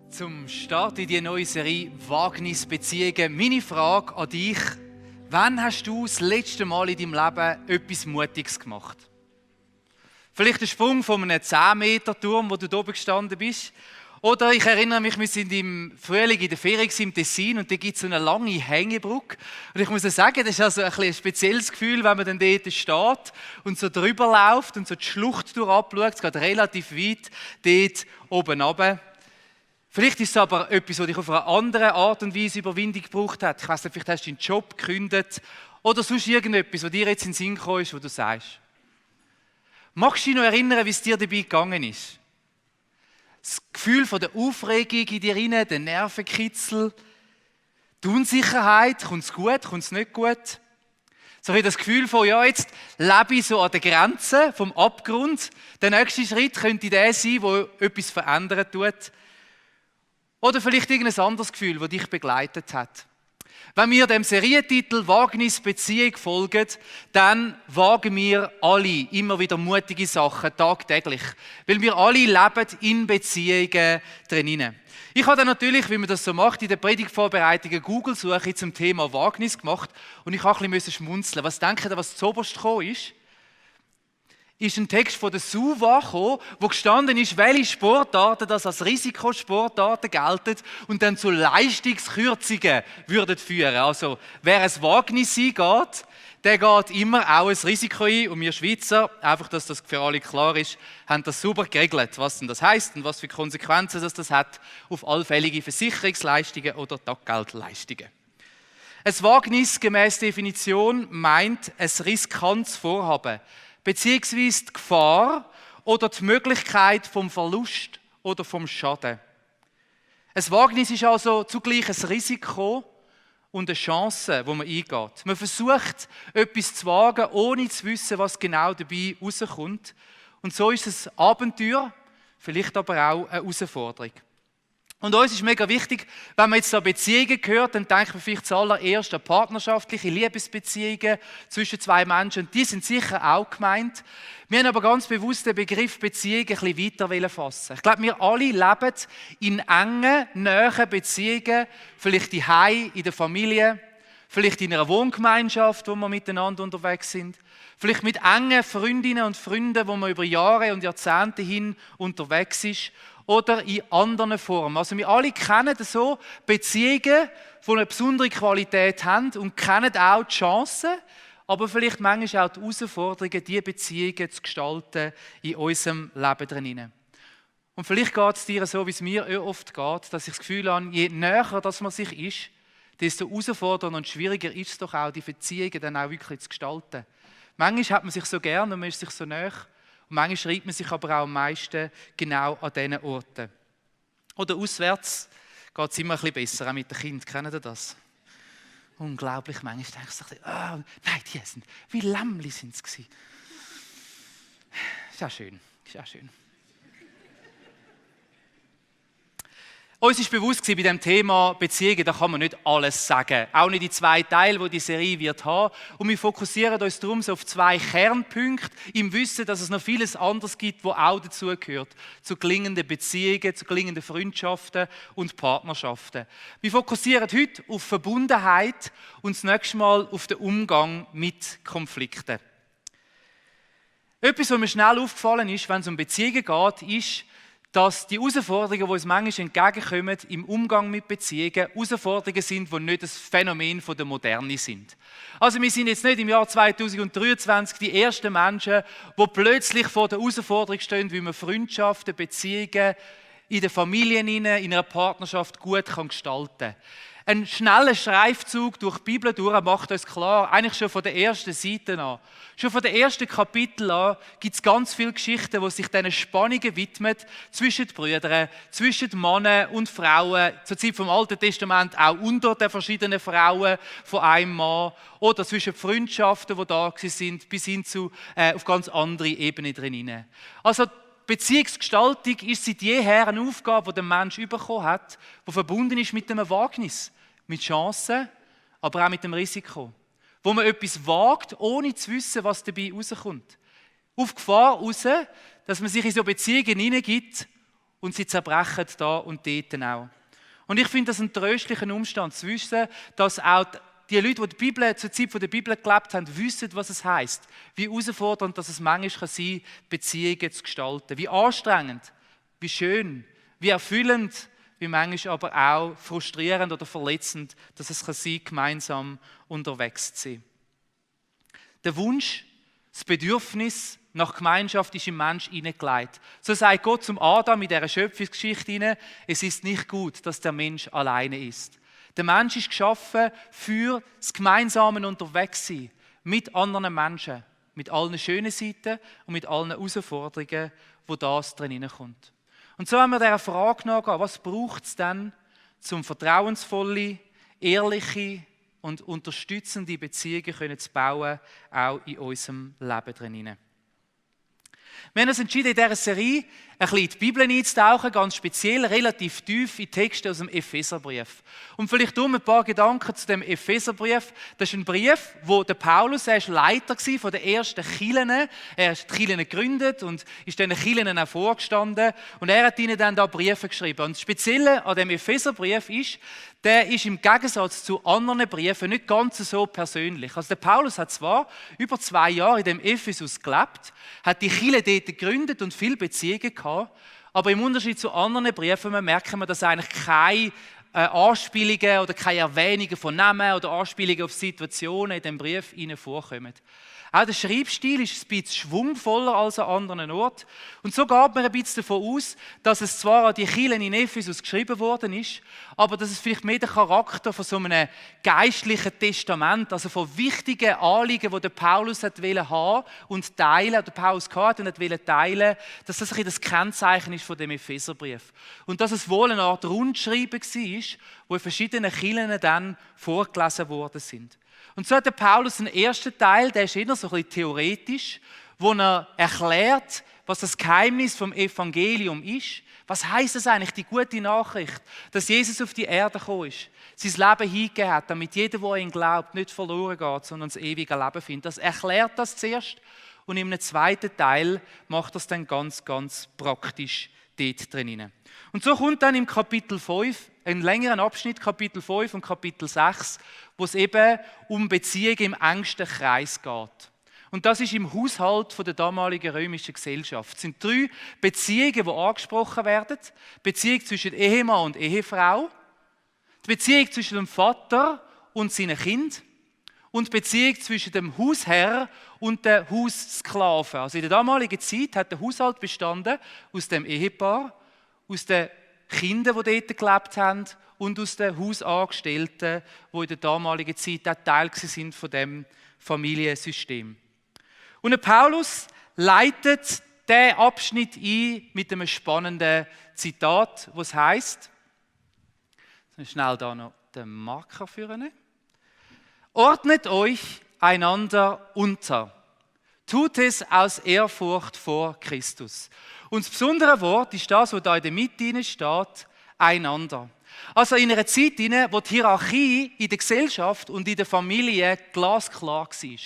Zum Start in die neue Serie Wagnisbeziehungen. Meine Frage an dich: Wann hast du das letzte Mal in deinem Leben etwas Mutiges gemacht? Vielleicht ein Sprung von einem 10-Meter-Turm, wo du da oben gestanden bist. Oder ich erinnere mich, wir sind im Frühling in der Ferien im Tessin und da gibt es so eine lange Hängebrücke. Und ich muss sagen, das ist also ein spezielles Gefühl, wenn man dann dort steht und so drüber läuft und so die Schlucht durchabschaut. Es geht relativ weit dort oben runter. Vielleicht ist es aber etwas, das dich auf eine andere Art und Weise Überwindung gebraucht hat. Ich weiss nicht, vielleicht hast du deinen Job gekündigt oder sonst irgendetwas, was dir jetzt in den Sinn gekommen ist, wo du sagst. Magst du dich noch erinnern, wie es dir dabei gegangen ist? Das Gefühl von der Aufregung in dir rein, der Nervenkitzel, die Unsicherheit, kommt es gut, kommt es nicht gut? So ein das Gefühl von, ja, jetzt lebe ich so an der Grenze vom Abgrund. Der nächste Schritt könnte der sein, der etwas verändern tut. Oder vielleicht irgendein anderes Gefühl, das dich begleitet hat. Wenn wir dem Serientitel Wagnisbeziehung folgen, dann wagen wir alle immer wieder mutige Sachen, tagtäglich. Weil wir alle leben in Beziehungen drin. Ich habe dann natürlich, wie man das so macht, in der Predigtvorbereitung eine Google-Suche zum Thema Wagnis gemacht und ich habe ein bisschen schmunzeln. Was denkt ihr, was zuoberst gekommen ist? Ist ein Text von der SUVA gekommen, wo gestanden ist, welche Sportarten das als Risikosportarten gelten und dann zu Leistungskürzungen würden führen. Also, wer ein Wagnis eingeht, der geht immer auch ein Risiko ein. Und wir Schweizer, einfach, dass das für alle klar ist, haben das super geregelt, was denn das heisst und was für Konsequenzen das hat auf allfällige Versicherungsleistungen oder Taggeldleistungen. Ein Wagnis gemäß Definition meint ein riskantes Vorhaben, beziehungsweise die Gefahr oder die Möglichkeit vom Verlust oder vom Schaden. Ein Wagnis ist also zugleich ein Risiko und eine Chance, die man eingeht. Man versucht, etwas zu wagen, ohne zu wissen, was genau dabei rauskommt. Und so ist es ein Abenteuer, vielleicht aber auch eine Herausforderung. Und uns ist mega wichtig, wenn man jetzt da Beziehungen hört, dann denkt man vielleicht zuallererst an partnerschaftliche Liebesbeziehungen zwischen zwei Menschen. Und die sind sicher auch gemeint. Wir haben aber ganz bewusst den Begriff Beziehung ein bisschen weiter fassen. Ich glaube, wir alle leben in engen, nahen Beziehungen, vielleicht daheim, in der Familie, vielleicht in einer Wohngemeinschaft, wo wir miteinander unterwegs sind, vielleicht mit engen Freundinnen und Freunden, wo man über Jahre und Jahrzehnte hin unterwegs ist, oder in anderen Formen. Also wir alle kennen so Beziehungen, die eine besondere Qualität haben und kennen auch die Chancen, aber vielleicht manchmal auch die Herausforderungen, diese Beziehungen zu gestalten in unserem Leben drinnen. Und vielleicht geht es dir so, wie es mir oft geht, dass ich das Gefühl habe, je näher dass man sich ist, desto herausfordernder und schwieriger ist es doch auch, die Beziehungen dann auch wirklich zu gestalten. Manchmal hat man sich so gern und man ist sich so nahe. Und manchmal schreibt man sich aber auch am meisten genau an diesen Orten. Oder auswärts geht es immer ein bisschen besser, auch mit den Kindern. Kennen Sie das? Unglaublich, manchmal denkst du, oh, nein, die sind, wie Lämmli sind es gewesen. Ist auch schön, ist auch schön. Uns war bewusst bei diesem Thema Beziehungen, da kann man nicht alles sagen. Auch nicht die 2 Teile, die die Serie wird haben. Und wir fokussieren uns darum so auf 2 Kernpunkte, im Wissen, dass es noch vieles anderes gibt, was auch dazugehört. Zu gelingenden Beziehungen, zu gelingenden Freundschaften und Partnerschaften. Wir fokussieren heute auf Verbundenheit und das nächste Mal auf den Umgang mit Konflikten. Etwas, was mir schnell aufgefallen ist, wenn es um Beziehungen geht, ist, dass die Herausforderungen, die uns manchmal entgegenkommen im Umgang mit Beziehungen, Herausforderungen sind, die nicht das Phänomen der Moderne sind. Also wir sind jetzt nicht im Jahr 2023 die ersten Menschen, die plötzlich vor der Herausforderung stehen, wie man Freundschaften, Beziehungen in den Familien, in einer Partnerschaft gut gestalten kann. Ein schneller Streifzug durch die Bibel durch macht uns klar, eigentlich schon von der ersten Seite an, schon von den ersten Kapiteln an, gibt es ganz viele Geschichten, die sich diesen Spannungen widmen zwischen den Brüdern, zwischen Männern und Frauen, zur Zeit vom Alten Testament auch unter den verschiedenen Frauen von einem Mann, oder zwischen Freundschaften, die da sind, bis hin zu auf ganz andere Ebenen drin. Also Beziehungsgestaltung ist seit jeher eine Aufgabe, die der Mensch bekommen hat, die verbunden ist mit einem Wagnis, mit Chancen, aber auch mit dem Risiko. Wo man etwas wagt, ohne zu wissen, was dabei rauskommt. Auf Gefahr raus, dass man sich in so Beziehungen hineingibt und sie zerbrechen da und dort auch. Und ich finde das einen tröstlichen Umstand zu wissen, dass auch die Leute, die zur Zeit der Bibel gelebt haben, wissen, was es heisst. Wie herausfordernd dass es manchmal sein kann, Beziehungen zu gestalten. Wie anstrengend, wie schön, wie erfüllend, wie manchmal aber auch frustrierend oder verletzend, dass es sein kann, gemeinsam unterwegs zu sein. Der Wunsch, das Bedürfnis nach Gemeinschaft ist im Menschen hineingelegt. So sagt Gott zum Adam in dieser Schöpfungsgeschichte hinein: Es ist nicht gut, dass der Mensch alleine ist. Der Mensch ist geschaffen für das gemeinsame Unterwegssein mit anderen Menschen, mit allen schönen Seiten und mit allen Herausforderungen, wo das drin hineinkommt. Und so haben wir dieser Frage nachgehen: Was braucht es denn, um vertrauensvolle, ehrliche und unterstützende Beziehungen zu bauen, auch in unserem Leben drin? Wir haben uns entschieden, in dieser Serie ein bisschen in die Bibel einzutauchen, ganz speziell, relativ tief in Texte aus dem Epheserbrief. Und vielleicht ein paar Gedanken zu dem Epheserbrief. Das ist ein Brief, wo der Paulus, er war Leiter von den ersten Kirchen. Er hat die Kirchen gegründet und ist diesen Kirchen auch vorgestanden. Und er hat ihnen dann da Briefe geschrieben. Und das Spezielle an dem Epheserbrief ist, der ist im Gegensatz zu anderen Briefen nicht ganz so persönlich. Also der Paulus hat zwar über 2 Jahre in dem Ephesus gelebt, hat die Kirche dort gegründet und viele Beziehungen gehabt, aber im Unterschied zu anderen Briefen merken wir, dass eigentlich keine Anspielungen oder keine Erwähnungen von Namen oder Anspielungen auf Situationen in dem Brief vorkommen. Auch der Schreibstil ist ein bisschen schwungvoller als an anderen Orten. Und so geht man ein bisschen davon aus, dass es zwar an die Kirchen in Ephesus geschrieben worden ist, aber dass es vielleicht mehr den Charakter von so einem geistlichen Testament, also von wichtigen Anliegen, die der Paulus haben und teilen, der Paulus hatte und wollte teilen, dass das ein bisschen das Kennzeichen ist von dem Epheserbrief. Und dass es wohl eine Art Rundschreiben war, wo in verschiedenen Kirchen dann vorgelesen worden sind. Und so hat der Paulus einen ersten Teil, der ist eher so ein bisschen theoretisch, wo er erklärt, was das Geheimnis vom Evangelium ist. Was heisst es eigentlich, die gute Nachricht, dass Jesus auf die Erde gekommen ist, sein Leben hingegeben hat, damit jeder, der an ihn glaubt, nicht verloren geht, sondern das ewige Leben findet. Das erklärt das zuerst und in einem zweiten Teil macht das dann ganz, ganz praktisch dort drin. Und so kommt dann im Kapitel 5, einen längeren Abschnitt, Kapitel 5 und Kapitel 6, wo es eben um Beziehungen im engsten Kreis geht. Und das ist im Haushalt der damaligen römischen Gesellschaft. Es sind 3 Beziehungen, die angesprochen werden. Die Beziehung zwischen Ehemann und Ehefrau, die Beziehung zwischen dem Vater und seinem Kind und die Beziehung zwischen dem Hausherr und den Haussklaven. Also in der damaligen Zeit hat der Haushalt bestanden aus dem Ehepaar, aus den Kindern, die dort gelebt haben, und aus den Hausangestellten, die in der damaligen Zeit auch Teil sind von dem Familiensystem. Und der Paulus leitet diesen Abschnitt ein mit einem spannenden Zitat, wo es heisst, schnell da noch den Marker führen. Ordnet euch einander unter. Tut es aus Ehrfurcht vor Christus. Und das besondere Wort ist das, was da in der Mitte steht, einander. Also in einer Zeit, wo die Hierarchie in der Gesellschaft und in der Familie glasklar war.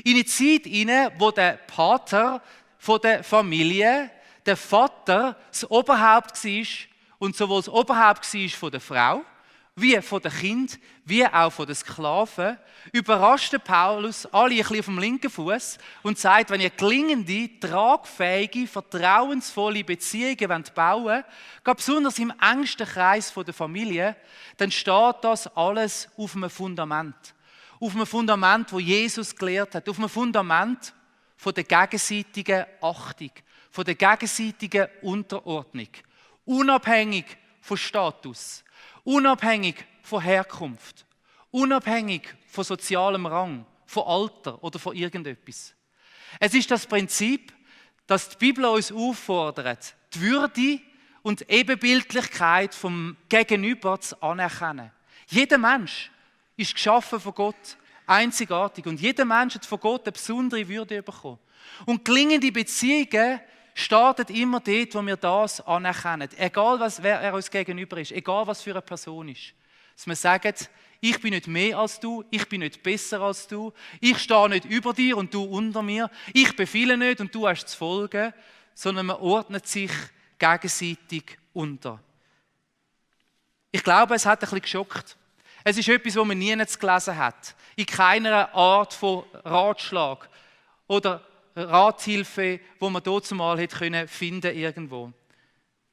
In einer Zeit, wo der Pater von der Familie, der Vater, das Oberhaupt war und sowohl das Oberhaupt war von der Frau, wie von den Kindern, wie auch von den Sklaven, überrascht Paulus alle ein bisschen auf dem linken Fuß und sagt, wenn ihr gelingende, tragfähige, vertrauensvolle Beziehungen bauen wollt, gerade besonders im engsten Kreis der Familie, dann steht das alles auf einem Fundament. Auf einem Fundament, wo Jesus gelehrt hat, auf einem Fundament von der gegenseitigen Achtung, von der gegenseitigen Unterordnung, unabhängig von Status, unabhängig von Herkunft, unabhängig von sozialem Rang, von Alter oder von irgendetwas. Es ist das Prinzip, dass die Bibel uns auffordert, die Würde und die Ebenbildlichkeit vom Gegenüber zu anerkennen. Jeder Mensch ist geschaffen von Gott, einzigartig, und jeder Mensch hat von Gott eine besondere Würde bekommen. Und gelingende Beziehungen startet immer dort, wo wir das anerkennen. Egal, wer er uns gegenüber ist, egal, was für eine Person ist. Dass wir sagen, ich bin nicht mehr als du, ich bin nicht besser als du, ich stehe nicht über dir und du unter mir, ich befehle nicht und du hast zu folgen, sondern man ordnet sich gegenseitig unter. Ich glaube, es hat ein bisschen geschockt. Es ist etwas, was man nie gelesen hat. In keiner Art von Ratschlag oder Rathilfe, wo man dazumal hätte finden irgendwo.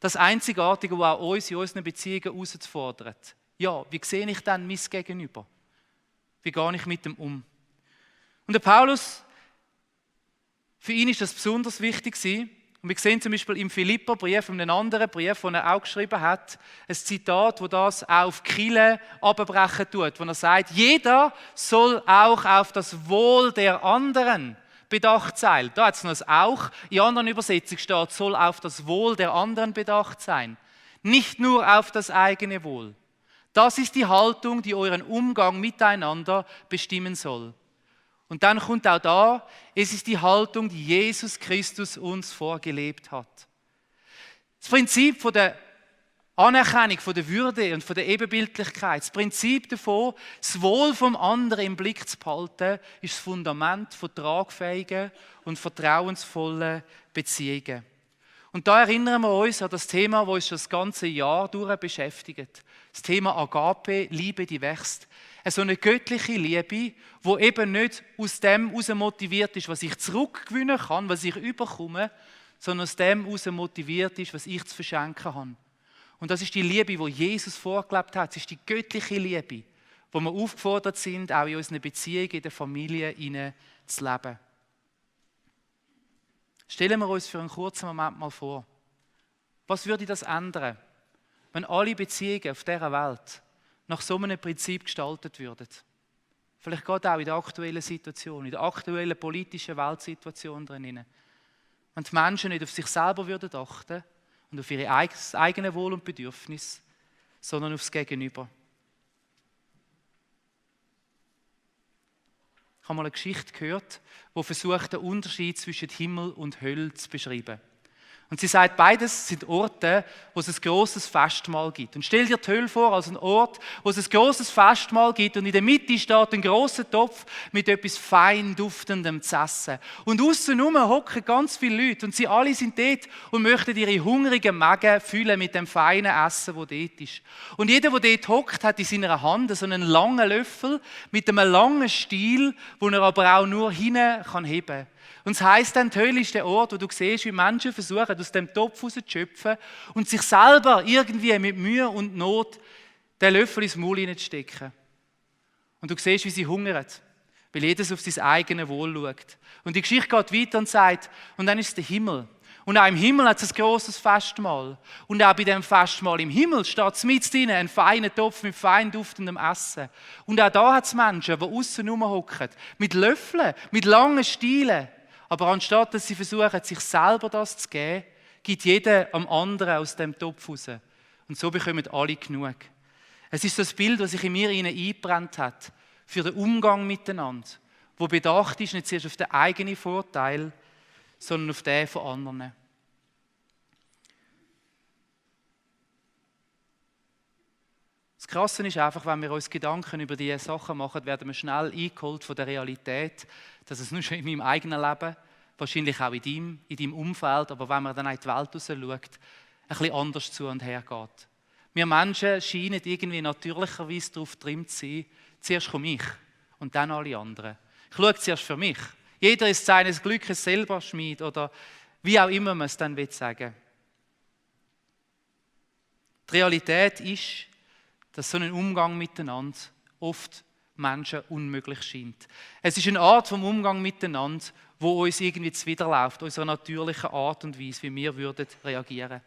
Das Einzigartige, was auch uns in unseren Beziehungen herauszufordert. Ja, wie sehe ich dann mein Gegenüber? Wie gehe ich mit dem um? Und der Paulus, für ihn ist das besonders wichtig gewesen. Und wir sehen zum Beispiel im Philipperbrief, in einem anderen Brief, den er auch geschrieben hat, ein Zitat, wo das auch auf die Kirche abbrechen tut, wo er sagt, jeder soll auch auf das Wohl der anderen bedacht sein. Da hat es noch ein Auch. In anderen Übersetzungen steht, soll auf das Wohl der anderen bedacht sein. Nicht nur auf das eigene Wohl. Das ist die Haltung, die euren Umgang miteinander bestimmen soll. Und dann kommt auch da, es ist die Haltung, die Jesus Christus uns vorgelebt hat. Das Prinzip von der Anerkennung, von der Würde und von der Ebenbildlichkeit, das Prinzip davon, das Wohl vom anderen im Blick zu behalten, ist das Fundament von tragfähigen und vertrauensvollen Beziehungen. Und da erinnern wir uns an das Thema, das uns das ganze Jahr durch beschäftigt. Das Thema Agape, Liebe, die wächst. So eine göttliche Liebe, die eben nicht aus dem heraus motiviert ist, was ich zurückgewinnen kann, was ich überkomme, sondern aus dem heraus motiviert ist, was ich zu verschenken habe. Und das ist die Liebe, die Jesus vorgelebt hat. Es ist die göttliche Liebe, wo wir aufgefordert sind, auch in unseren Beziehungen, in der Familie zu leben. Stellen wir uns für einen kurzen Moment mal vor, was würde das ändern, wenn alle Beziehungen auf dieser Welt nach so einem Prinzip gestaltet würden? Vielleicht gerade auch in der aktuellen Situation, in der aktuellen politischen Weltsituation drin. Wenn die Menschen nicht auf sich selber würden achten und auf ihr eigenes Wohl und Bedürfnis, sondern aufs Gegenüber. Ich habe mal eine Geschichte gehört, die versucht, den Unterschied zwischen Himmel und Hölle zu beschreiben. Und sie sagt, beides sind Orte, wo es ein grosses Festmahl gibt. Und stell dir die Hölle vor als einen Ort, wo es ein grosses Festmahl gibt und in der Mitte steht ein grosser Topf mit etwas fein duftendem zu essen. Und außenrum hocken ganz viele Leute und sie alle sind dort und möchten ihre hungrigen Magen füllen mit dem feinen Essen, das dort ist. Und jeder, der dort hockt, hat in seiner Hand so einen langen Löffel mit einem langen Stiel, den er aber auch nur hinten heben kann. Und es heisst dann, die Hölle ist der Ort, wo du siehst, wie Menschen versuchen, aus dem Topf rauszuschöpfen und sich selber irgendwie mit Mühe und Not den Löffel ins Maul hineinzustecken. Und du siehst, wie sie hungern, weil jedes auf sein eigenes Wohl schaut. Und die Geschichte geht weiter und sagt, und dann ist es der Himmel. Und auch im Himmel hat es ein grosses Festmahl. Und auch bei diesem Festmahl im Himmel steht es mit drin, ein feiner Topf mit fein duftendem Essen. Und auch da hat es Menschen, die aussen rumhocken, mit Löffeln, mit langen Stielen. Aber anstatt, dass sie versuchen, sich selber das zu geben, gibt jeder am anderen aus dem Topf raus. Und so bekommen alle genug. Es ist so das Bild, das sich in mir eingebrannt hat, für den Umgang miteinander, wo bedacht ist, nicht zuerst auf den eigenen Vorteil, sondern auf den von anderen. Das Krasse ist einfach, wenn wir uns Gedanken über diese Sachen machen, werden wir schnell eingeholt von der Realität, dass es nur schon in meinem eigenen Leben, wahrscheinlich auch in deinem Umfeld, aber wenn man dann in die Welt raus schaut, ein bisschen anders zu und her geht. Wir Menschen scheinen irgendwie natürlicherweise darauf getrimmt zu sein, zuerst komme ich und dann alle anderen. Ich schaue zuerst für mich. Jeder ist seines Glückes selber Schmied oder wie auch immer man es dann sagen will. Die Realität ist, dass so ein Umgang miteinander oft Menschen unmöglich scheint. Es ist eine Art vom Umgang miteinander, wo uns irgendwie zuwiderläuft, unserer natürlichen Art und Weise, wie wir würden reagieren.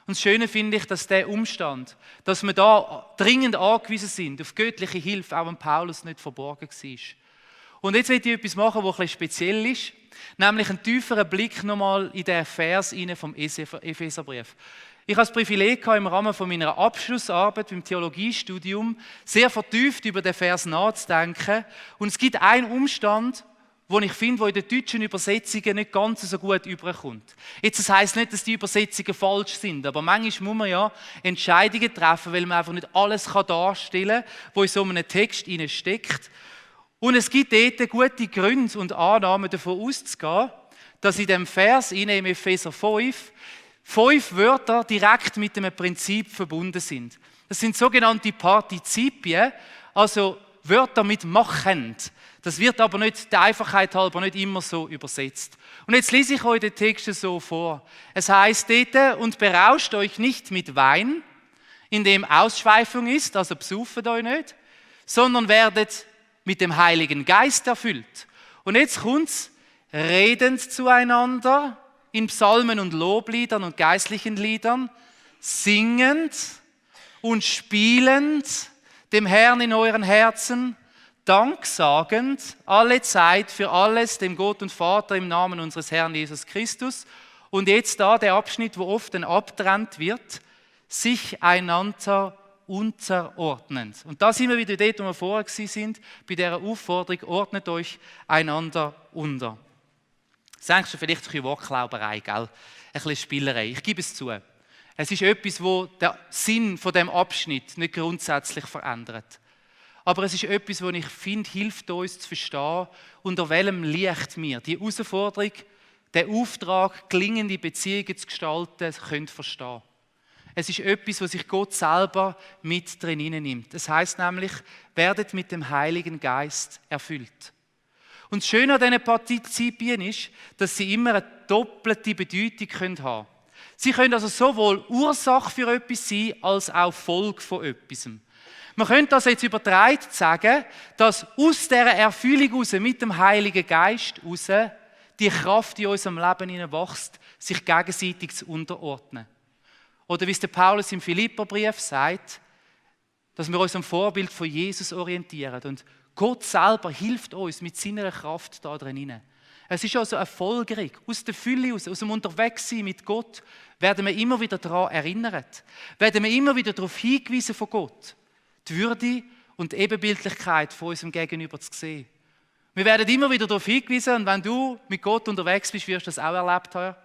Und das Schöne finde ich, dass der Umstand, dass wir da dringend angewiesen sind auf göttliche Hilfe, auch an Paulus nicht verborgen war. Und jetzt will ich etwas machen, das ein bisschen speziell ist, nämlich einen tieferen Blick nochmal in den Vers vom Epheserbrief. Ich habe das Privileg im Rahmen von meiner Abschlussarbeit beim Theologiestudium sehr vertieft über den Vers nachzudenken. Und es gibt einen Umstand, den ich finde, der in den deutschen Übersetzungen nicht ganz so gut überkommt. Jetzt, das heisst nicht, dass die Übersetzungen falsch sind, aber manchmal muss man ja Entscheidungen treffen, weil man einfach nicht alles darstellen kann, was in so einem Text steckt. Und es gibt dort gute Gründe und Annahmen davon auszugehen, dass in dem Vers, im Epheser 5, 5 Wörter direkt mit einem Prinzip verbunden sind. Das sind sogenannte Partizipien, also Wörter mit machend. Das wird aber nicht der Einfachheit halber nicht immer so übersetzt. Und jetzt lese ich euch den Text so vor. Es heißt dort, und berauscht euch nicht mit Wein, in dem Ausschweifung ist, also besauft euch nicht, sondern werdet mit dem Heiligen Geist erfüllt. Und jetzt kommt's, redend zueinander in Psalmen und Lobliedern und geistlichen Liedern, singend und spielend dem Herrn in euren Herzen, danksagend alle Zeit für alles dem Gott und Vater im Namen unseres Herrn Jesus Christus. Und jetzt da der Abschnitt, wo oft dann abtrennt wird, sich einander unterordnend. Und da sind wir wieder dort, wo wir vorher sind, bei dieser Aufforderung, ordnet euch einander unter. Das denkst du vielleicht ein bisschen Wortklauberei, gell? Ein bisschen Spielerei. Ich gebe es zu. Es ist etwas, wo der Sinn von dem Abschnitt nicht grundsätzlich verändert. Aber es ist etwas, was ich finde, hilft uns zu verstehen, unter welchem Licht wir die Herausforderung, den Auftrag, gelingende Beziehungen zu gestalten, können verstehen. Es ist etwas, was sich Gott selber mit drin nimmt. Das heisst nämlich, werdet mit dem Heiligen Geist erfüllt. Und das Schöne an diesen Partizipien ist, dass sie immer eine doppelte Bedeutung haben können. Sie können also sowohl Ursache für etwas sein, als auch Folge von etwas. Man könnte das jetzt übertragen sagen, dass aus dieser Erfüllung heraus, mit dem Heiligen Geist heraus, die Kraft in unserem Leben wächst, sich gegenseitig zu unterordnen. Oder wie es der Paulus im Philipperbrief sagt, dass wir uns am Vorbild von Jesus orientieren. Und Gott selber hilft uns mit seiner Kraft da drin. Es ist also eine Folgerung. Aus der Fülle, aus dem Unterwegssein mit Gott, werden wir immer wieder daran erinnert. Werden wir immer wieder darauf hingewiesen von Gott, die Würde und die Ebenbildlichkeit von unserem Gegenüber zu sehen. Wir werden immer wieder darauf hingewiesen, und wenn du mit Gott unterwegs bist, wirst du das auch erlebt haben,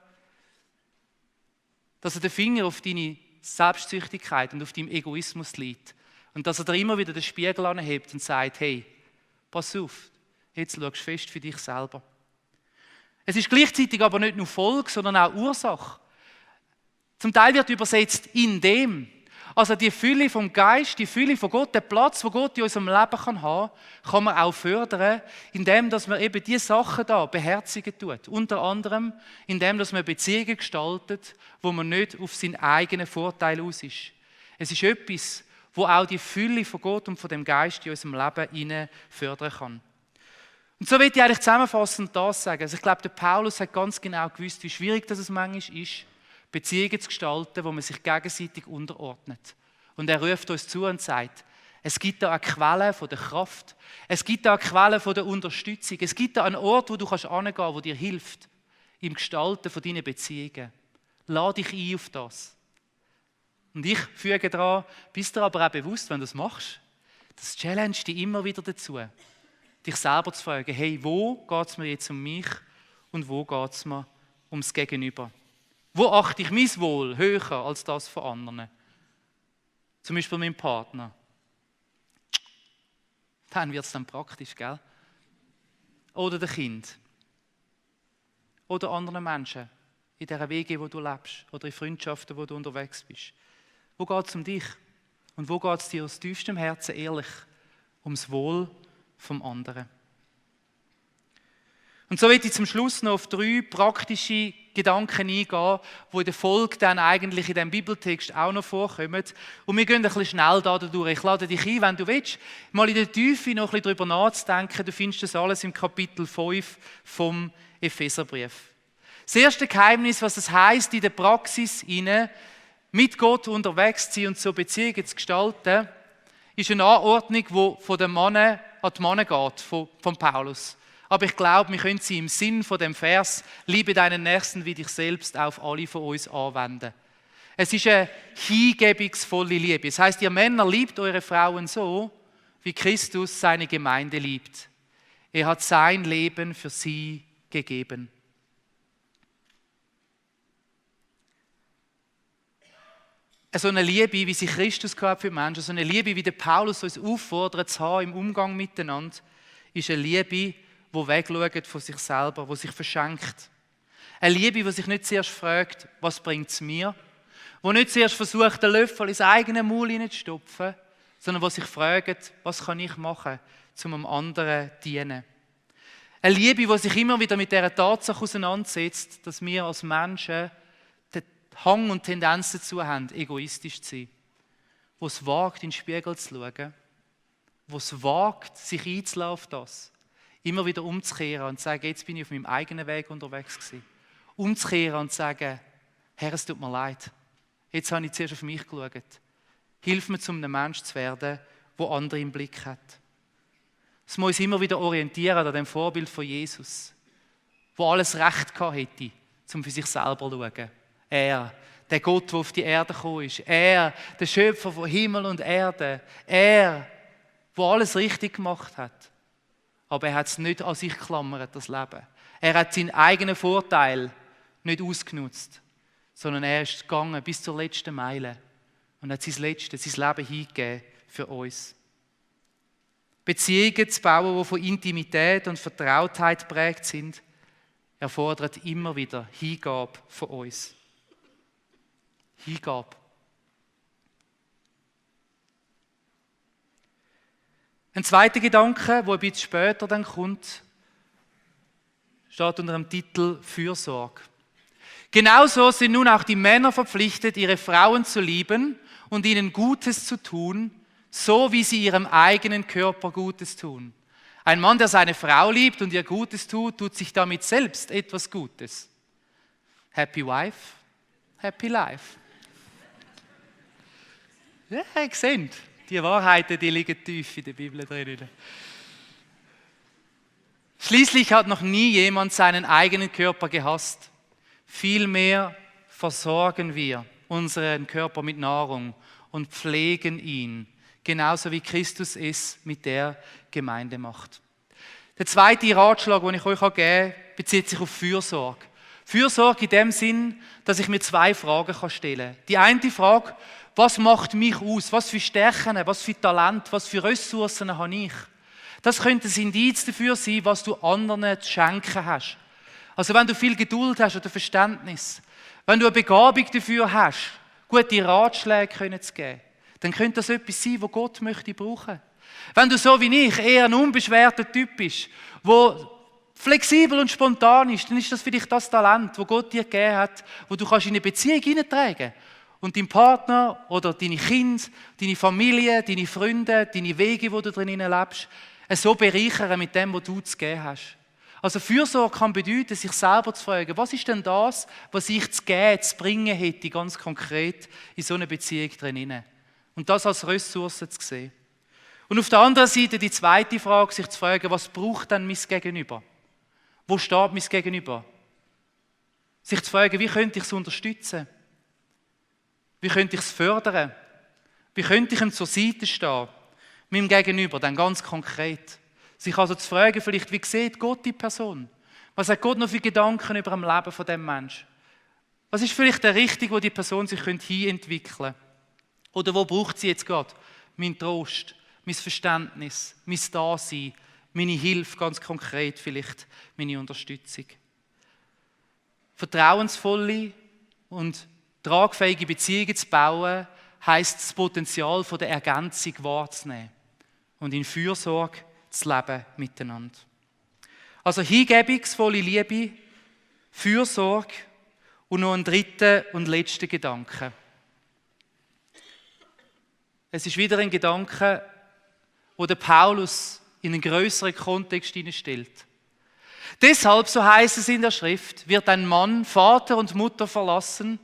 dass er den Finger auf deine Selbstsüchtigkeit und auf deinen Egoismus legt. Und dass er dir immer wieder den Spiegel anhebt und sagt, hey, pass auf, jetzt schaust du fest für dich selber. Es ist gleichzeitig aber nicht nur Folge, sondern auch Ursache. Zum Teil wird übersetzt in dem. Also die Fülle vom Geist, die Fülle von Gott, der Platz, wo Gott in unserem Leben haben kann man auch fördern, indem dass man eben diese Sachen da beherzigen tut. Unter anderem, indem dass man Beziehungen gestaltet, wo man nicht auf seinen eigenen Vorteil aus ist. Es ist etwas, wo auch die Fülle von Gott und von dem Geist in unserem Leben hinein fördern kann. Und so will ich eigentlich zusammenfassend das sagen. Also ich glaube, der Paulus hat ganz genau gewusst, wie schwierig das manchmal ist, Beziehungen zu gestalten, wo man sich gegenseitig unterordnet. Und er ruft uns zu und sagt, es gibt da eine Quelle von der Kraft, es gibt da eine Quelle von der Unterstützung, es gibt da einen Ort, wo du hingehen kannst, wo dir hilft, im Gestalten von deinen Beziehungen. Lade dich ein auf das. Und ich füge daran, bist dir aber auch bewusst, wenn du das machst, das challenge dich immer wieder dazu, dich selber zu fragen, hey, wo geht es mir jetzt um mich und wo geht es mir ums Gegenüber? Wo achte ich mein Wohl höher als das von anderen? Zum Beispiel meinem Partner. Dann wird es dann praktisch, gell? Oder dem Kind. Oder anderen Menschen in dieser Wege, wo du lebst. Oder in Freundschaften, wo du unterwegs bist. Wo geht es um dich? Und wo geht es dir aus tiefstem Herzen ehrlich ums Wohl vom anderen? Und so will ich zum Schluss noch auf 3 praktische Gedanken eingehen, die in der Folge dann eigentlich in diesem Bibeltext auch noch vorkommen. Und wir gehen ein bisschen schnell da durch. Ich lade dich ein, wenn du willst, mal in der Tiefe noch ein bisschen darüber nachzudenken. Du findest das alles im Kapitel 5 vom Epheserbrief. Das erste Geheimnis, was es heisst, in der Praxis mit Gott unterwegs zu sein und so Beziehungen zu gestalten, ist eine Anordnung, die von den Männern an die Männer geht, von Paulus. Aber ich glaube, wir können sie im Sinn von dem Vers «Liebe deinen Nächsten wie dich selbst» auf alle von uns anwenden. Es ist eine hingebungsvolle Liebe. Das heisst, ihr Männer, liebt eure Frauen so, wie Christus seine Gemeinde liebt. Er hat sein Leben für sie gegeben. So eine Liebe, wie sie Christus gehabt für die Menschen, so eine Liebe, wie der Paulus uns auffordert zu haben im Umgang miteinander, ist eine Liebe, die wegschaut von sich selber, die sich verschenkt. Eine Liebe, die sich nicht zuerst fragt, was bringt es mir? Die nicht zuerst versucht, den Löffel ins eigene Maul hineinzustopfen, sondern die sich fragt, was kann ich machen, um dem anderen zu dienen. Eine Liebe, die sich immer wieder mit dieser Tatsache auseinandersetzt, dass wir als Menschen den Hang und Tendenz dazu haben, egoistisch zu sein. Die es wagt, in den Spiegel zu schauen. Die es wagt, sich einzulassen auf das. Immer wieder umzukehren und zu sagen, jetzt bin ich auf meinem eigenen Weg unterwegs gewesen. Umzukehren und zu sagen, Herr, es tut mir leid. Jetzt habe ich zuerst auf mich geschaut. Hilf mir, um ein Mensch zu werden, der andere im Blick hat. Es muss uns immer wieder orientieren an dem Vorbild von Jesus, der alles Recht gehabt hätte, um für sich selber zu schauen. Er, der Gott, der auf die Erde gekommen ist. Er, der Schöpfer von Himmel und Erde. Er, der alles richtig gemacht hat. Aber er hat es nicht an sich geklammert, das Leben. Er hat seinen eigenen Vorteil nicht ausgenutzt, sondern er ist gegangen bis zur letzten Meile und hat sein Leben hingegeben für uns. Beziehungen zu bauen, die von Intimität und Vertrautheit geprägt sind, erfordert immer wieder Hingabe von uns. Hingabe. Ein zweiter Gedanke, der ein bisschen später dann kommt, steht unter dem Titel Fürsorge. Genauso sind nun auch die Männer verpflichtet, ihre Frauen zu lieben und ihnen Gutes zu tun, so wie sie ihrem eigenen Körper Gutes tun. Ein Mann, der seine Frau liebt und ihr Gutes tut, tut sich damit selbst etwas Gutes. Happy wife, happy life. Ja, ihr seht, die Wahrheiten, die liegen tief in der Bibel drin. Schließlich hat noch nie jemand seinen eigenen Körper gehasst. Vielmehr versorgen wir unseren Körper mit Nahrung und pflegen ihn, genauso wie Christus es mit der Gemeinde macht. Der zweite Ratschlag, den ich euch geben kann, bezieht sich auf Fürsorge. Fürsorge in dem Sinn, dass ich mir zwei Fragen stellen kann. Die eine Frage, was macht mich aus? Was für Stärken, was für Talent, was für Ressourcen habe ich? Das könnte ein Indiz dafür sein, was du anderen zu schenken hast. Also wenn du viel Geduld hast oder Verständnis, wenn du eine Begabung dafür hast, gute Ratschläge zu geben, dann könnte das etwas sein, was Gott möchte brauchen. Wenn du so wie ich eher ein unbeschwerter Typ bist, der flexibel und spontan ist, dann ist das vielleicht das Talent, das Gott dir gegeben hat, wo du kannst in eine Beziehung hineintragen und deinen Partner oder deine Kinder, deine Familie, deine Freunde, deine Wege, wo du drin lebst, so bereichern mit dem, was du zu geben hast. Also Fürsorge kann bedeuten, sich selber zu fragen, was ist denn das, was ich zu geben, zu bringen hätte, ganz konkret in so einer Beziehung drin. Und das als Ressource zu sehen. Und auf der anderen Seite die zweite Frage, sich zu fragen, was braucht denn mein Gegenüber? Wo steht mein Gegenüber? Sich zu fragen, wie könnte ich es unterstützen? Wie könnte ich es fördern? Wie könnte ich ihm zur Seite stehen? Meinem Gegenüber, dann ganz konkret. Sich also zu fragen, vielleicht, wie sieht Gott die Person? Was hat Gott noch für Gedanken über das Leben von dem Menschen? Was ist vielleicht der Richtung, wo die Person sich hinentwickeln könnte? Oder wo braucht sie jetzt gerade? Mein Trost, mein Verständnis, mein Dasein, meine Hilfe, ganz konkret vielleicht, meine Unterstützung. Vertrauensvolle und tragfähige Beziehungen zu bauen, heisst das Potenzial von der Ergänzung wahrzunehmen und in Fürsorge zu leben miteinander. Also hingebungsvolle Liebe, Fürsorge und noch ein dritter und letzter Gedanke. Es ist wieder ein Gedanke, wo der Paulus in einen größeren Kontext hineinstellt. Deshalb, so heißt es in der Schrift, wird ein Mann Vater und Mutter verlassen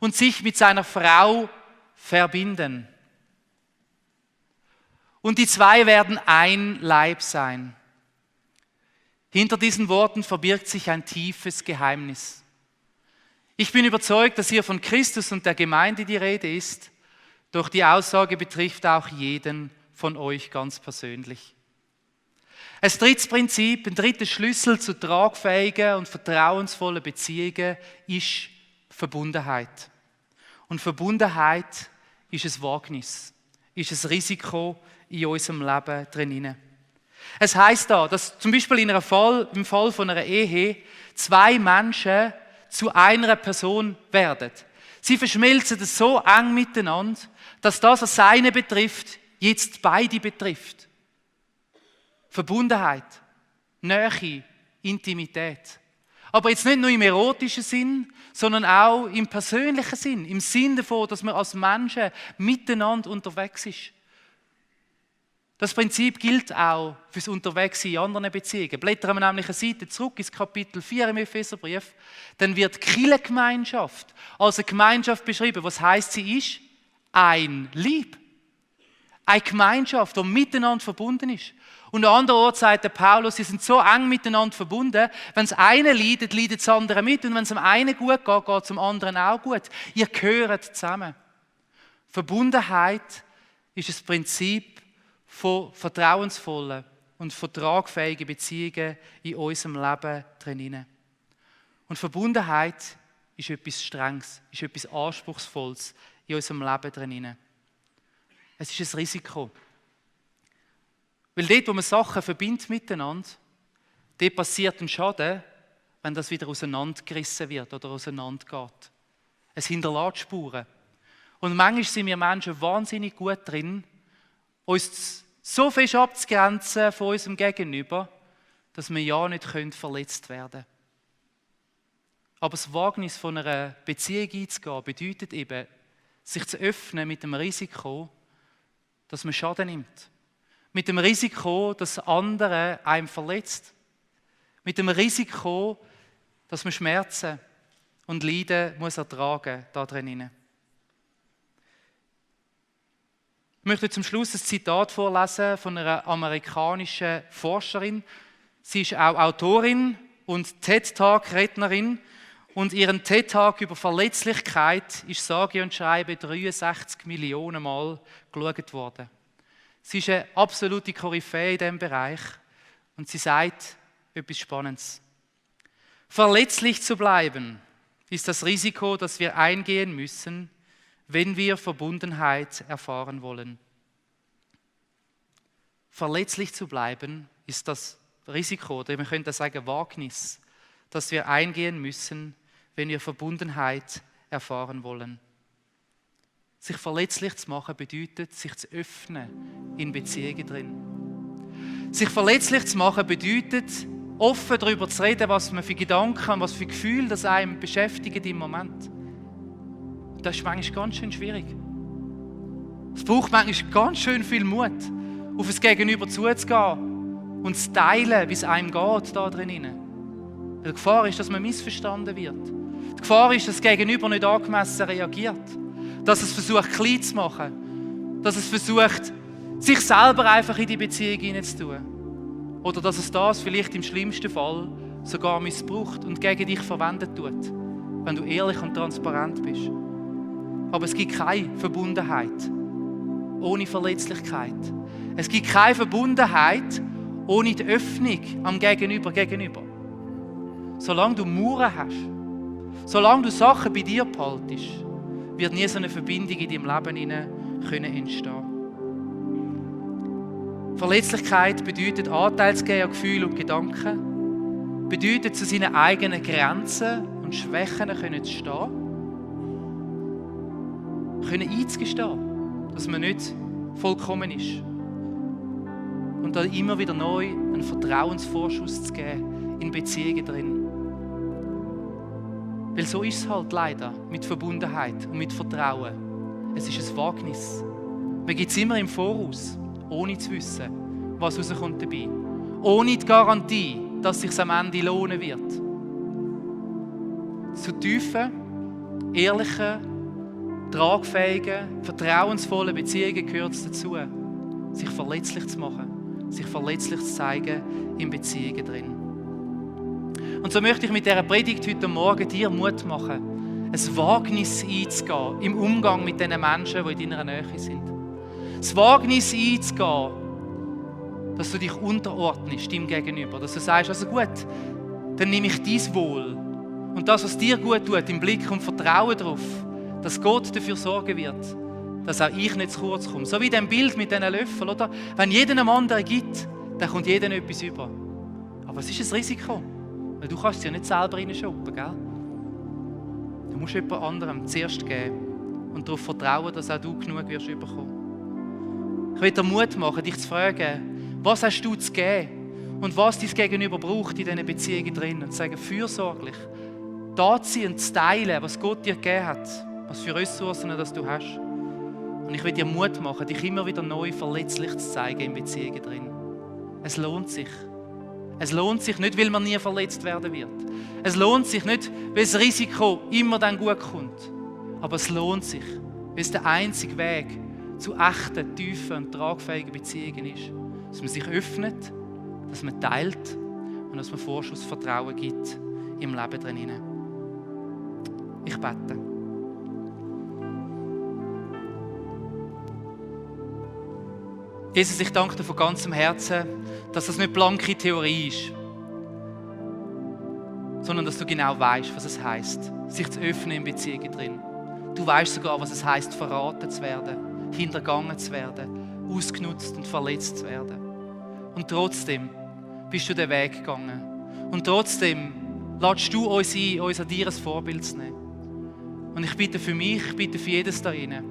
und sich mit seiner Frau verbinden. Und die zwei werden ein Leib sein. Hinter diesen Worten verbirgt sich ein tiefes Geheimnis. Ich bin überzeugt, dass hier von Christus und der Gemeinde die Rede ist, doch die Aussage betrifft auch jeden von euch ganz persönlich. Ein drittes Prinzip, ein dritter Schlüssel zu tragfähigen und vertrauensvollen Beziehungen ist Verbundenheit. Und Verbundenheit ist ein Wagnis, ist ein Risiko in unserem Leben drin. Es heisst da, dass zum Beispiel im Fall von einer Ehe zwei Menschen zu einer Person werden. Sie verschmelzen so eng miteinander, dass das, was eine betrifft, jetzt beide betrifft. Verbundenheit, Nähe, Intimität. Aber jetzt nicht nur im erotischen Sinn, sondern auch im persönlichen Sinn. Im Sinn davon, dass man als Menschen miteinander unterwegs ist. Das Prinzip gilt auch fürs Unterwegssein in anderen Beziehungen. Blättern wir nämlich eine Seite zurück ins Kapitel 4 im Epheserbrief, dann wird die Kirchengemeinschaft als eine Gemeinschaft beschrieben. Was heisst, sie ist ein Lieb. Eine Gemeinschaft, die miteinander verbunden ist. Und an anderer Ort sagt der Paulus, sie sind so eng miteinander verbunden, wenn es eine leidet, leidet das andere mit. Und wenn es dem einen gut geht, geht es dem anderen auch gut. Ihr gehört zusammen. Verbundenheit ist das Prinzip von vertrauensvollen und vertragfähigen Beziehungen in unserem Leben drin. Und Verbundenheit ist etwas Strenges, ist etwas Anspruchsvolles in unserem Leben drin. Es ist ein Risiko. Weil dort, wo man Sachen verbindet miteinander, dort passiert ein Schaden, wenn das wieder auseinandergerissen wird oder auseinandergeht. Es hinterlässt Spuren. Und manchmal sind wir Menschen wahnsinnig gut drin, uns so fest abzugrenzen von unserem Gegenüber, dass wir ja nicht verletzt werden können. Aber das Wagnis von einer Beziehung einzugehen, bedeutet eben, sich zu öffnen mit dem Risiko, dass man Schaden nimmt. Mit dem Risiko, dass andere einem verletzt. Mit dem Risiko, dass man Schmerzen und Leiden muss ertragen da drinnen. Ich möchte zum Schluss ein Zitat vorlesen von einer amerikanischen Forscherin. Sie ist auch Autorin und TED-Talk-Rednerin. Und ihren TED-Talk über Verletzlichkeit ist sage und schreibe 63 Millionen Mal geschaut worden. Sie ist eine absolute Koryphäe in diesem Bereich und sie sagt etwas Spannendes. Verletzlich zu bleiben ist das Risiko, das wir eingehen müssen, wenn wir Verbundenheit erfahren wollen. Verletzlich zu bleiben ist das Risiko, oder man könnte sagen Wagnis, das wir eingehen müssen, wenn wir Verbundenheit erfahren wollen. Sich verletzlich zu machen bedeutet, sich zu öffnen in Beziehungen drin. Sich verletzlich zu machen bedeutet, offen darüber zu reden, was man für Gedanken, was für Gefühle das einem beschäftigen im Moment. Das ist manchmal ganz schön schwierig. Es braucht manchmal ganz schön viel Mut, auf das Gegenüber zuzugehen und zu teilen, wie es einem geht da drinnen. Die Gefahr ist, dass man missverstanden wird. Die Gefahr ist, dass das Gegenüber nicht angemessen reagiert. Dass es versucht, klein zu machen. Dass es versucht, sich selber einfach in die Beziehung hineinzutun. Oder dass es das vielleicht im schlimmsten Fall sogar missbraucht und gegen dich verwendet tut, wenn du ehrlich und transparent bist. Aber es gibt keine Verbundenheit ohne Verletzlichkeit. Es gibt keine Verbundenheit ohne die Öffnung am Gegenüber. Solange du Mauern hast, solange du Sachen bei dir behaltest, wird nie so eine Verbindung in deinem Leben entstehen. Verletzlichkeit bedeutet Anteil zu geben an Gefühle und Gedanken, bedeutet zu seinen eigenen Grenzen und Schwächen zu stehen, einzugestehen, dass man nicht vollkommen ist. Und dann immer wieder neu einen Vertrauensvorschuss zu geben in Beziehungen drin. Weil so ist es halt leider mit Verbundenheit und mit Vertrauen. Es ist ein Wagnis. Man gibt es immer im Voraus, ohne zu wissen, was rauskommt dabei. Ohne die Garantie, dass es sich am Ende lohnen wird. Zu tiefen, ehrlichen, tragfähigen, vertrauensvollen Beziehungen gehört es dazu, sich verletzlich zu machen, sich verletzlich zu zeigen in Beziehungen drin. Und so möchte ich mit dieser Predigt heute Morgen dir Mut machen, ein Wagnis einzugehen im Umgang mit den Menschen, die in deiner Nähe sind. Das Wagnis einzugehen, dass du dich unterordnest dem Gegenüber, dass du sagst, also gut, dann nehme ich dein Wohl und das, was dir gut tut, im Blick und vertraue darauf, dass Gott dafür sorgen wird, dass auch ich nicht zu kurz komme. So wie dem Bild mit diesen Löffeln, oder? Wenn jeder einem anderen gibt, dann kommt jeder etwas über. Aber es ist ein Risiko. Weil du kannst es ja nicht selber reinschoppen, gell? Du musst jemand anderem zuerst geben und darauf vertrauen, dass auch du genug wirst bekommen. Ich will dir Mut machen, dich zu fragen, was hast du zu geben und was dein Gegenüber braucht in diesen Beziehungen drin. Und zu sagen, fürsorglich da zu sein und zu teilen, was Gott dir gegeben hat, was für Ressourcen das du hast. Und ich will dir Mut machen, dich immer wieder neu verletzlich zu zeigen in Beziehungen drin. Es lohnt sich. Es lohnt sich nicht, weil man nie verletzt werden wird. Es lohnt sich nicht, weil das Risiko immer dann gut kommt. Aber es lohnt sich, weil es der einzige Weg zu echten, tiefen und tragfähigen Beziehungen ist. Dass man sich öffnet, dass man teilt und dass man Vorschussvertrauen gibt im Leben drin. Ich bete. Jesus, ich danke dir von ganzem Herzen, dass das nicht blanke Theorie ist, sondern dass du genau weißt, was es heisst, sich zu öffnen in Beziehungen drin. Du weißt sogar, was es heisst, verraten zu werden, hintergangen zu werden, ausgenutzt und verletzt zu werden. Und trotzdem bist du den Weg gegangen. Und trotzdem lädst du uns ein, uns an dir ein Vorbild zu nehmen. Und ich bitte für mich, ich bitte für jedes da drinnen,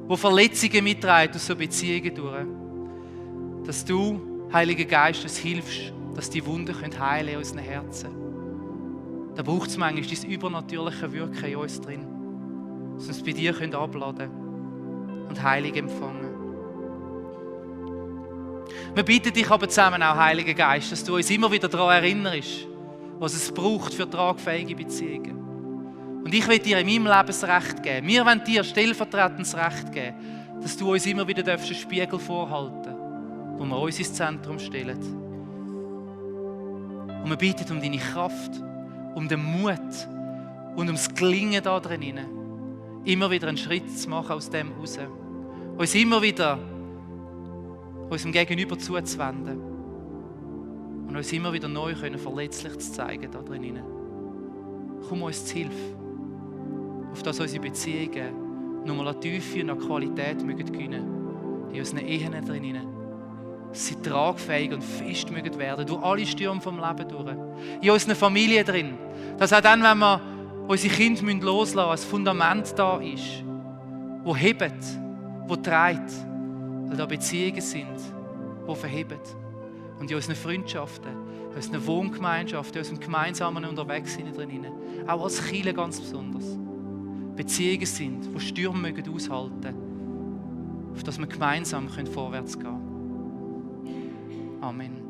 wo Verletzungen mitträgt aus so Beziehungen durch, dass du, Heiliger Geist, uns hilfst, dass die Wunden heilen in unseren Herzen. Da braucht es manchmal dein übernatürliche Wirken in uns drin, dass wir uns bei dir abladen und Heilung empfangen. Wir bitten dich aber zusammen auch, Heiliger Geist, dass du uns immer wieder daran erinnerst, was es braucht für tragfähige Beziehungen. Und ich will dir in meinem Leben das Recht geben. Wir wollen dir stellvertretend das Recht geben, dass du uns immer wieder einen Spiegel vorhalten, wo wir uns ins Zentrum stellen. Und wir bitten um deine Kraft, um den Mut und um das Gelingen da drin, immer wieder einen Schritt zu machen aus dem raus. Uns immer wieder unserem Gegenüber zuzuwenden und uns immer wieder neu verletzlich zu zeigen da drin. Komm uns zu Hilfe, auf dass unsere Beziehungen nochmal an Tiefe und an Qualität gewinnen in unseren Ehen drin. Dass sie tragfähig und fest werden durch alle Stürme vom Leben durch. In unseren Familien drin. Dass auch dann, wenn wir unsere Kinder loslassen müssen, ein Fundament da ist, das hebt, das trägt. Weil da Beziehungen sind, die verheben. Und in unseren Freundschaften, in unseren Wohngemeinschaften, in unserem gemeinsamen Unterwegssein drin. Auch als Kirche ganz besonders. Beziehungen sind, die Stürme aushalten mögen, auf dass wir gemeinsam vorwärts gehen können. Amen.